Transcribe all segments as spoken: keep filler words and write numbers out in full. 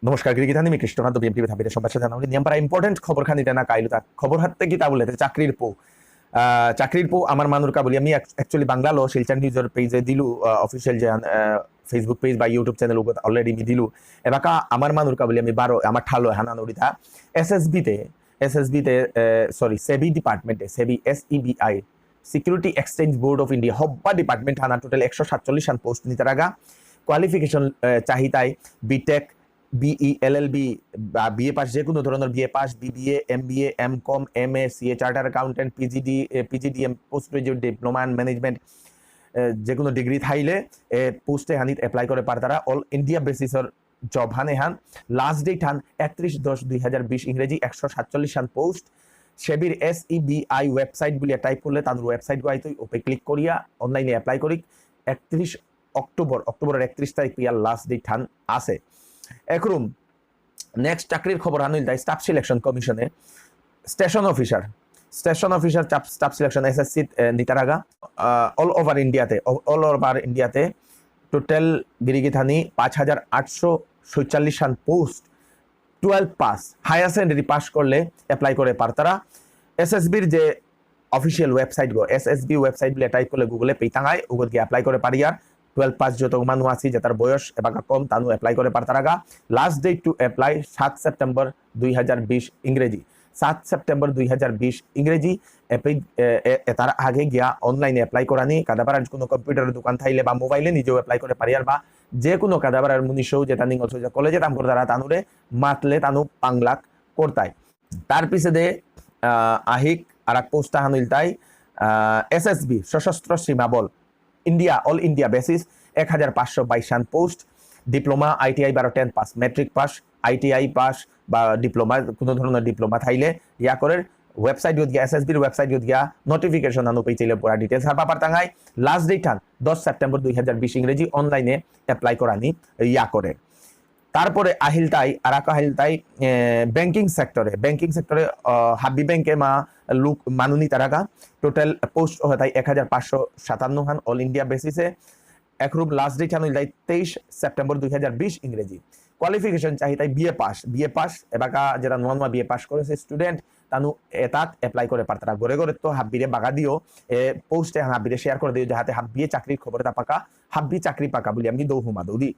নমস্কার, গিরিগিথানি, মি কৃষ্ণকান্ত, বিএমটিভি থাপিতে সম্ভাষণ জানাবো। নিয়াম পারা important খবর খানি দেনা কাইলু তা। খবর হাতে কিতা বুলে, তে চাকরির পো। আহ, চাকরির পো আমার মানুর কা বুলি আমি এক-, actually বাংলা লো শিলচর নিউজর পেজে দিলু, আহ, official যে, আহ, Facebook page বা YouTube channel উগত already মি দিলু। এবাকা আমার মানুর কা বুলি আমি বারো, আমার ঠালো হানা নড়িতা। এসএসবি তে, এসএসবি তে, আহ, sorry, সেবি department এ, SEBI, SEBI, Security Exchange Board of India, হব্বা department হানা total একশো সাতচল্লিশ হান post নিতারাগা। Qualification, আহ, চাহিতাই বিটেক, বিই, এলএলবি বা বিএ পাস, যে কোনো ধরনের BA pass, BBA, MBA, MCom, MA, CA, charter accountant, PGD, এ, PGDM, post graduate diploma in management, এ, যে কোনো ডিগ্রি থাইলে এ পোস্টে হানিত অ্যাপ্লাই করে পারতারা। অল ইন্ডিয়া বেসিসর জব হান এহান। লাস্ট ডেট হান একত্রিশ দশ দুই হাজার বিশ, ইংরেজি একশো সাতচল্লিশ হান পোস্ট। সেবির এসইবিআই ওয়েবসাইট বুলিয়া টাইপ করলে তাদের ওয়েবসাইট গো আইতই, ওপে ক্লিক করিয়া অনলাইনে অ্যাপ্লাই করি। একত্রিশ অক্টোবর, অক্টোবরের একত্রিশ তারিখ পিয়া লাস্ট ডেট হান আছে। একরুম নেক্সট চাকরির খবর হান ইলতাই স্টাফ সিলেকশন কমিশনে station officer, station officer staff selection SSC নিতারাগা। অল ওভার ইন্ডিয়াতে, অল ওভার ইন্ডিয়াতে টোটাল গিরিগিথানি পাঁচ হাজার আটশো ছয়চল্লিশ হান post. Twelve pass, higher secondary pass করলে অ্যাপ্লাই করে পারতারা। এসএসবির যে অফিসিয়াল ওয়েবসাইট গো, এসএসবি ওয়েবসাইট বুলে টাইপ করলে গুগলে পেইতাঙাই, উগত গিয়া অ্যাপ্লাই করে পারিয়ার। টুয়েলভ পাস যত মানু আছি, যেতার বয়স এবাকা কম, তানু অ্যাপ্লাই করে পারতারাগা। লাস্ট ডেট টু অ্যাপ্লাই সাত সেপ্টেম্বর দুই হাজার বিশ ইংরেজি। সাত সেপ্টেম্বর দুই হাজার বিশ ইংরেজি। এপে-, এ-, এ-, এতার আগে গিয়া অনলাইনে অ্যাপ্লাই করানি, কাদাপাড়ার কোনো কম্পিউটারের দোকান থাইলে বা মোবাইলে নিজেও অ্যাপ্লাই করে পারিয়ার বা যে কোনো কাদাপাড়ার মুনিশও যেতা নিঙল সোজা কলেজে কাম করতারা তানুরে মাতলে তানু পাংলাক করতাই। তার পিছে দে, আহ, আহিক আর এক পোস্ট আহান ইলতাই, আহ, এসএসবি, সশস্ত্র সীমা বল, ইন্ডিয়া, অল ইন্ডিয়া বেসিস, এক হাজার পাঁচশো বাইশ হান পোস্ট, ডিপ্লোমা, আইটিআই বারো ten pass, matric pass, ITI pass বা ডিপ্লোমা, কোনো ধরনের ডিপ্লোমা থাইলে ইয়া করে ওয়েবসাইট গিয়া, এসএসবির ওয়েবসাইট গিয়া নোটিফিকেশন আনো পেয়ে চাইলে পুরা ডিটেলস হারপা পারতাঙাই। লাস্ট ডেট হান দশ সেপ্টেম্বর দুই হাজার বিশ ইংরেজি অনলাইনে অ্যাপ্লাই করানি ইয়া করে। তারপরে আহিলতাই, আর এক আহিলতাই, এ, ব্যাংকিং সেক্টরে, ব্যাংকিং সেক্টরে, আহ, হাব্বি ব্যাংকে মা লুক মানুনি তারাগা। টোটাল পোস্ট হতাই এক হাজার পাঁচশো সাতান্ন হান অল ইন্ডিয়া বেসিসে। একরূপ লাস্ট ডেট হান ইলতাই তেইশ সেপ্টেম্বর দুই হাজার বিশ ইংরেজি। কোয়ালিফিকেশন চাহিতাই বিএ পাস, বিএ পাস, এবাকা যেটা নোয়া নোয়া বিএ পাস করেছে স্টুডেন্ট, তানু এতাত অ্যাপ্লাই করে পারতারা। ঘরে ঘরে তো হাব্বিরে বাগা দিও, এ, পোস্টে হাব্বিরে শেয়ার করে দিও, যাহাতে হাব্বিয়ে চাকরির খবর তা পাকা, হাব্বি চাকরি পাকা বুলি আমি দৌ হুমা দৌদি।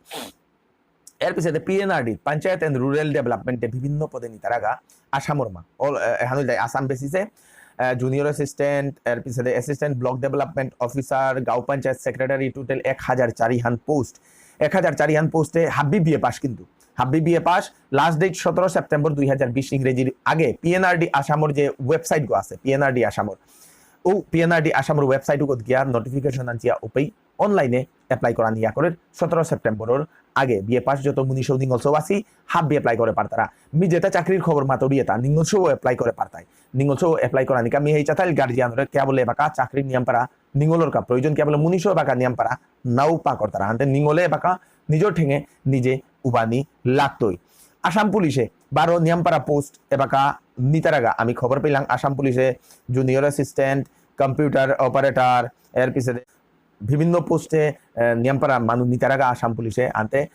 এর পিছনে পিএনআরডি, পঞ্চায়েত এন্ড রুরাল ডেভেলপমেন্টে বিভিন্ন পদে নিতারাগা আসামর মা। অল, এ, এহান ইলতাই আসাম বেসিসে, এ, জুনিয়র অ্যাসিস্ট্যান্ট, এর পিছনে অ্যাসিস্ট্যান্ট ব্লক ডেভেলপমেন্ট অফিসার, গাঁও পঞ্চায়েত সেক্রেটারি, টোটাল এক হাজার চারি হান পোস্ট। এক হাজার চারি হান পোস্টে হাব্বি বিএ পাস কিন্তু। হাব্বি বিএ পাস, লাস্ট ডেট সতেরো সেপ্টেম্বর দুই হাজার বিশ ইংরেজির আগে পিএনআরডি আসামর যে ওয়েবসাইট গো আছে, পিএনআরডি আসামর, ও পিএনআরডি আসামর ওয়েবসাইট গত গিয়া নোটিফিকেশন আনছিয়া উপেই অনলাইনে অ্যাপ্লাই করানি ইয়া করে সতেরো সেপ্টেম্বরর আগে। বিএ পাস যত মুনিশৌ নিঙলসৌ আসি, হাব্বি অ্যাপ্লাই করে পারতারা। মি যেটা চাকরির খবর মাতুরি এতা, নিঙলসৌ অ্যাপ্লাই করে পারতাই। নিঙলসৌ অ্যাপ্লাই করানিকা মি হেই চাতাইল গার্জিয়ানরে কিয়া বুলে এবাকা চাকরির নিয়াম পারা নিঙলর কা প্রয়োজন, কিয়া বুলে মুনিশৌ এবাকা নিয়াম পারা নাও পা করতারা। আনতে নিঙলে এবাকা নিজর ঠেঙে নিজে উবানি লাগতই। আসাম পুলিশে বারো নিয়াম পারা পোস্ট এবাকা নিতারাগা। আমি খবর পেলাম আসাম পুলিশে জুনিয়র অ্যাসিস্ট্যান্ট, কম্পিউটার অপারেটর, এর পিছনে বিভিন্ন পোস্টে, আহ, নিয়াম পারা মানু নিতারাগা আসাম পুলিশে। আনতে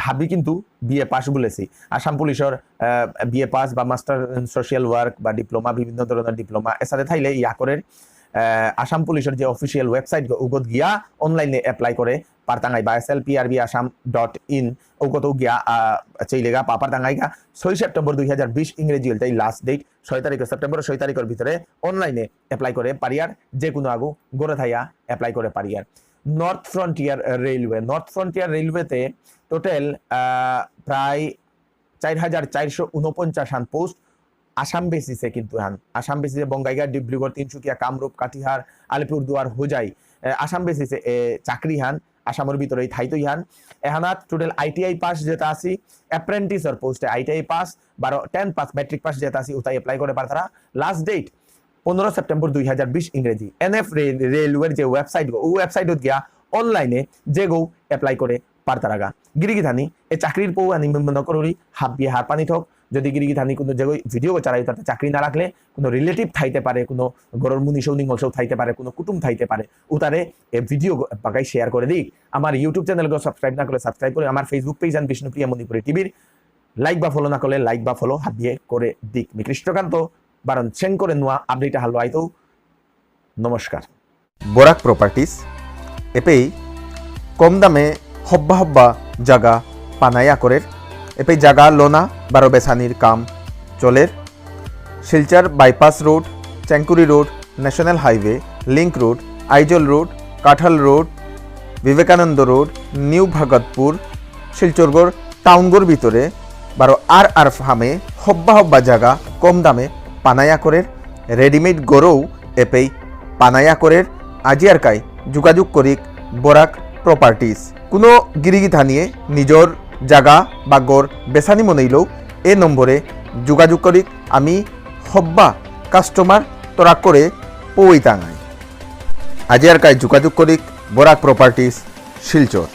হাবি কিন্তু বিএ পাস বুলেছি। আসাম পুলিশর, আহ, বিএ পাস বা মাস্টার ইন সোশ্যাল ওয়ার্ক বা ডিপ্লোমা, বিভিন্ন ধরনের ডিপ্লোমা এসাদে থাইলে ইয়া করে, আহ, আসাম পুলিশর যে অফিসিয়াল ওয়েবসাইট উগত গিয়া অনলাইনে অ্যাপ্লাই করে পারতাঙাই বা এসএলপিআরবি আসাম ডট ইন উগত গিয়া, আহ, চেইলেগা পা পারতাঙাইগা। ছয় সেপ্টেম্বর দুই হাজার বিশ ইংরেজি হইলতাই লাস্ট ডেট। ছয় তারিখ সেপ্টেম্বর ছয় তারিখর ভিতরে অনলাইনে অ্যাপ্লাই করে পারিয়ার, যে কোনো আগু গড়ে থাইয়া অ্যাপ্লাই করে পারিয়ার। North frontier railway, north frontier রেলওয়েতে টোটাল, আহ, প্রায় চার হাজার চারশো ঊনপঞ্চাশ হান পোস্ট আসাম বেসিসে কিন্তু হান। আসাম বেসিসে বঙ্গাইগাঁও, ডিব্রুগড়, তিনসুকিয়া, কামরূপ, কাটিহার, আলিপুরদুয়ার, হোজাই, এ, আসাম বেসিসে এ চাকরি হান, আসামর ভিতরে থাইতই হান। এহানাত টোটাল আইটিআই পাস যেটা আছি, অ্যাপ্রেন্টিসর পোস্টে আইটিআই পাস, বারো টেন পাস, ম্যাট্রিক পাস যেটা আছি, ওটাই অ্যাপ্লাই করে পারতারা। লাস্ট ডেট পনেরো সেপ্টেম্বর দুই হাজার বিশ ইংরেজি। এনএফ রে-, রেলওয়ের যে ওয়েবসাইট গো, ও ওয়েবসাইটত গিয়া অনলাইনে যে গো অ্যাপ্লাই করে পারতারাগা। গিরিগিথানি, এ চাকরির পৌ আনি মনে করুরি হাবিয়ে হারপানি থক। যদি গিরিগিথানি কোনো যে গো ভিডিও গো চালাই তাতে চাকরি না রাখলে কোনো রিলেটিভ থাইতে পারে, কোনো গরর মুনিশৌ নিঙলসৌ থাইতে পারে, কোনো কুটুম থাইতে পারে, উতারে এ ভিডিও গো বাকাই শেয়ার করে দিক। আমার YouTube চ্যানেল গো সাবস্ক্রাইব না করলে সাবস্ক্রাইব করে, আমার Facebook পেজ আন বিষ্ণুপ্রিয়া মণিপুরী টিভির Like বা follow না করলে like বা follow হাবিয়ে করে দিক। মি কৃষ্ণকান্ত, বারণ চেং করে নোয়া update হালো আইতো। নমস্কার। বরাক প্রপার্টিজ এপেই কম দামে হব্বা হব্বা জাগা পানায়া করের। এপেই জাগা লোনা বারো বেসানির কাম চলের। Silchar bypass road, Chengkuri road, national highway, link road, Aizawl road, Kathal road, Vivekananda road, new Bhagatpur, শিলচরগর টাউনগর ভিতরে বারো আর আর ফার্মে হব্বা হব্বা জাগা কম দামে পানায়া করের। রেডিমেড গরৌ এপেই পানায়া করের। আজি আর কাই যোগাযোগ করিক বরাক প্রপার্টিজ। কোনো গিরিগিথানিয়ে নিজর জাগা বা গর বেসানি মনেইলেও এ নম্বরে যোগাযোগ করিক। আমি হব্বা কাস্টমার তরাক করে পৌইতাঙাই। আজি আর কাই যোগাযোগ করিক বরাক প্রপার্টিজ, শিলচর।